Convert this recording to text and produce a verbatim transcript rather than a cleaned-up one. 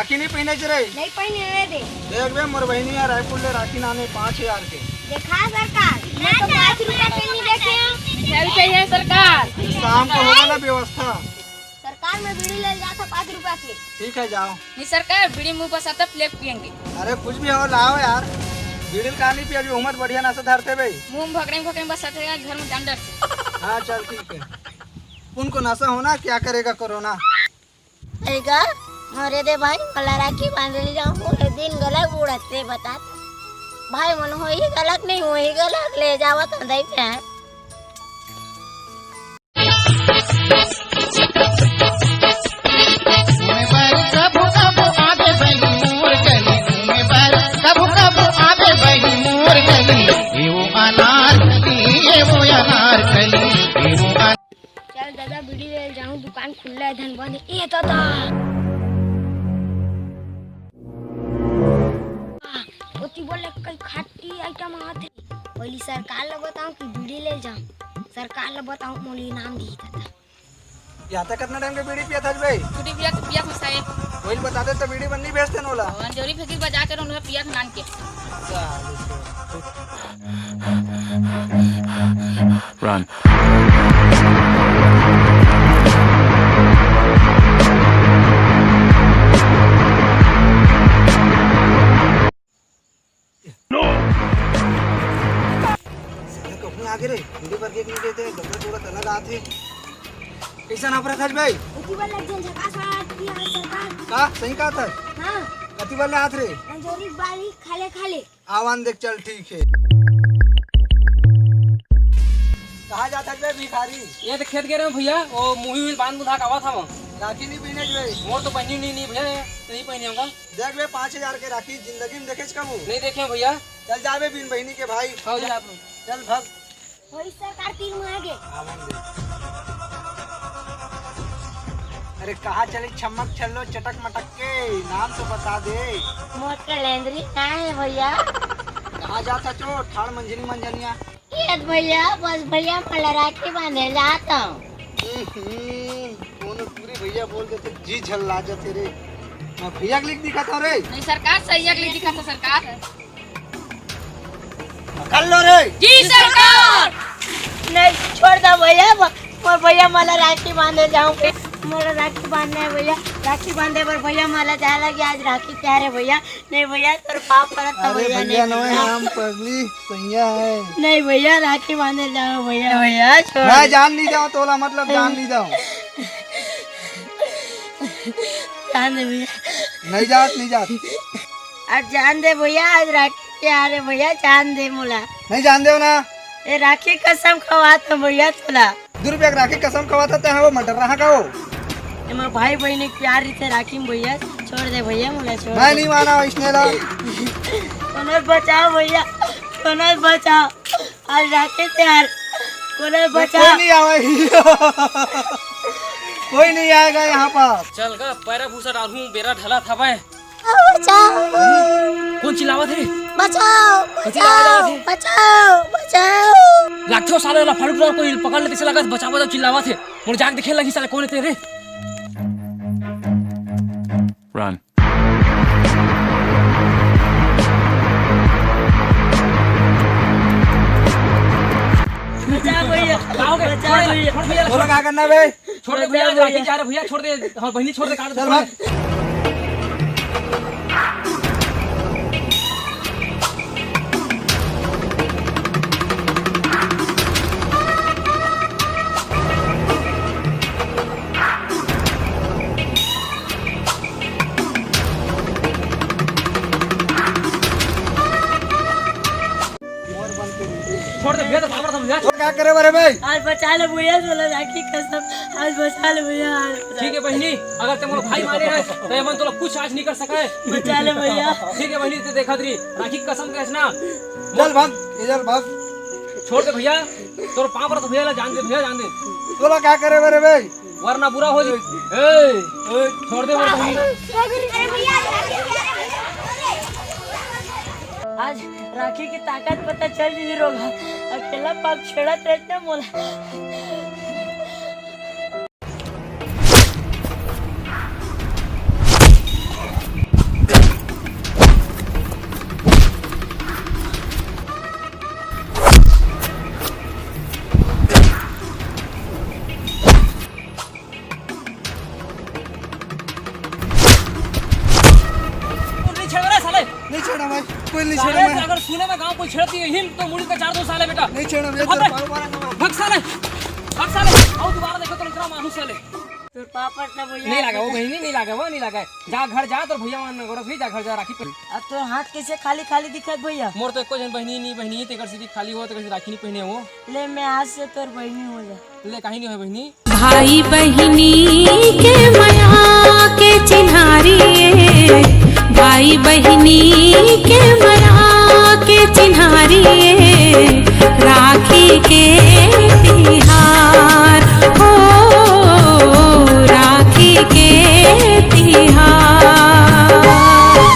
राखी नहीं पहिने च रे? नहीं पहिने रे। देख बे, मोर बहिनी ह रायपुर ले राखी लाने पाँच हजार के। देखा सरकार, मैं तो पाँच रुपया के नहीं देखे हूँ। चल चाहिए सरकार। शाम को होगा ना व्यवस्था। सरकार, मैं बीड़ी ले जाता पाँच रुपया के। ठीक है, जाओ। नहीं सरकार, बीड़ी मुंह पर सतत ले पियेंगे। अरे कुछ भी हो, लाओ यार। बीड़ी का नहीं पिया, अभी उम्र बढ़िया नशा धरते भाई। मुंह में भकरे भकरे बस सटे घर में डंडर से। हाँ चल ठीक है। उनको नशा होना, क्या करेगा कोरोना। ऐगा, मोरे दे भाई, मला राखी बांधे ले जाऊं, पूरे दिन गला उड़ते बता। भाई मन होई गलत नहीं होई गलत, ले जावत हंदई पे। चल दादा, बीड़ी ले जाऊं, दुकान खुल्ला है, धन बंद है। ए दादा, ओती बोले कई खाटी आइटम आत हे। पहली सरकार ला बताऊं कि बीड़ी ले जाऊं, सरकार ला बताऊं मोला इनाम दी दादा। या तो कितना टाइम के बीड़ी पिया था भाई? छुट्टी पिया तो पिया था साहेब। वही बता दे तो बीड़ी बन्नी बेचते नोला। अंजोरी फेंकी बजा कर उन्हें पिया था नान के। Run. साला कहूँ आगे रे, वीडियो पर देख नहीं देते, गमला थोड़ा तला गात है। कैसा नाप रहा था भाई? उठी वाला जन झकास वाला की आज सरकार। का? सही कहा था? हाँ। कति वाले हाथ रे? अंजोरी बारी खाले खाले। आवान देख, चल ठीक है। कहाँ जात हस बे भिखारी? ये तो खेत गे रहे हूँ भैया, वो मुही हुई बांध बुधा का आवा था वो। राखी नहीं पहने जो है। मोर तो पहनी नहीं, नहीं भैया, ये तो नहीं पहनी होगा। देख बे, पाँच हजार के राखी जिंदगी में देखे कबू? नहीं देखे हूँ भैया। चल जा बे बिन बहिनी के भाई। हाँ, जा आप। चल भाग। वही सरकार तीर में आगे। अरे कहाँ चली छमक छल्लो चटक मटक के, नाम तो बता दे। मोर कैलेंडरी ना है भैया। कहाँ जाता चो ठाड़ मंझनी मंझनिया? ये भैया, बस भैया मला राखी बांधे जाता हूँ। हम्म, कोनो पूरी भैया बोल देते जी झल्ला जाते रे। मैं भैया के लिख दिखाता हूँ रे। नहीं सरकार, सैया के लिख दिखाता सरकार। पकड़ लो रे। जी सरकार। नहीं, छोड़ दो भैया, ब-, मोर भैया मला राखी बांधे जाऊं के। मोला राखी बांधना है भैया, राखी बांधे बर भैया मला जाए लगे, आज राखी त्योहार है भैया। नहीं भैया, तोर पाँव परत था अरे भैया, भैया, नहीं नोए भैया। हम पगली सैया है। नहीं भैया, राखी बांधे जाओ भैया, भैया, छोड़। मैं जान नहीं जाऊँ तोला, मतलब जान नहीं जाऊँ। जान दे भैया। नहीं जात, नहीं जात। आज जान दे भैया, आज राखी त्योहार है भैया, जान दे मोला। नहीं जान दे ना। ए राखी कसम खवात हूँ भैया तोला। दू रुपया के राखी कसम खवात हस, ते वो मटर रहा का हो? ए मोर भाई बहिनी के प्यार रहिथे राखी में भैया, छोड़ दे भैया मोला, छोड़ मैं दे। नहीं माना इसने ला। कोनो बचाओ भैया, कोनो बचाओ। आज राखी त्योहार, कोनो कोई बचाओ। नहीं आवे। कोई नहीं आएगा यहाँ पास। चल गा, पैरा भूसा डालूं, बेरा ढला था बे। बचाओ। कौन चिल्लावत हे? बचाओ, कौन चिल्लावत हे? बचाओ, बचाओ। लागथे ओ साले ला फाड़ू डर कोई पकड़ लेते से लागत बचाओ, बचाओ चिल्लावत हे। मोर जाके देखे लगी साले कौन हे तेरे। Run. बचाओ भैया, का हो गया? बचाओ भैया। छोड़ भैया, छोड़। बोलो का करना बे? छोड़ दे भैया, बचाओ राखी भैया। जा रहे भैया, छोड़ दे। हाँ, बहिनी छोड़ दे, काट दे। चल भाग। छोड़ दे भैया, तो भाग रहा था भैया। और क्या करे बरे भाई? आज बचा ले भैया, तोला राखी कसम, आज बचा ले भैया, आज बचा ठीक है बहिनी, अगर ते मोर भाई मारे है, तो ये मन तोला कुछ आज नहीं कर सका है। बचा ले भैया। ठीक है बहिनी, ते देखा तेरी राखी कसम के ना। चल भाग, ये चल भाग। छोड़ दे भैया, तोर पाँव पर तो भैया ला जान दे, भैया जान दे। तोला क्या करे बरे भाई? वरना बुरा हो जी। ए, ए, छोड़ दे मेरे को। आज राखी की ताकत पता चल जी रोगा। अकेला पाप छेड़त रहते मोला। साले, अगर सुने में गांव कोई छेड़ती है हिम तो मुड़ी का चार दो साले बेटा। नहीं छेड़ो भैया, भग साले, भग साले। आओ दोबारा देखो तो इतना मानुस साले। तोर पापड़ त भैया नहीं लागा वो बहिनी, नहीं लागा वो, नहीं लागा। जा घर जा, तोर भैया मन गोरस भी जा घर जा, राखी पहन। अब तोर हाथ कैसे खाली खाली दिखत भैया? मोर तो एको जन बहिनी नहीं, बहिनी तेकर से खाली हो, तेकर से राखी नहीं पहने हो। ले मैं आज से तोर बहिनी हो जा। ले काहे नहीं हो बहिनी? भाई बहिनी के मया के चिन्हारी ए, भाई बहिनी के मया के चिन्हारी ए, राखी के तिहार।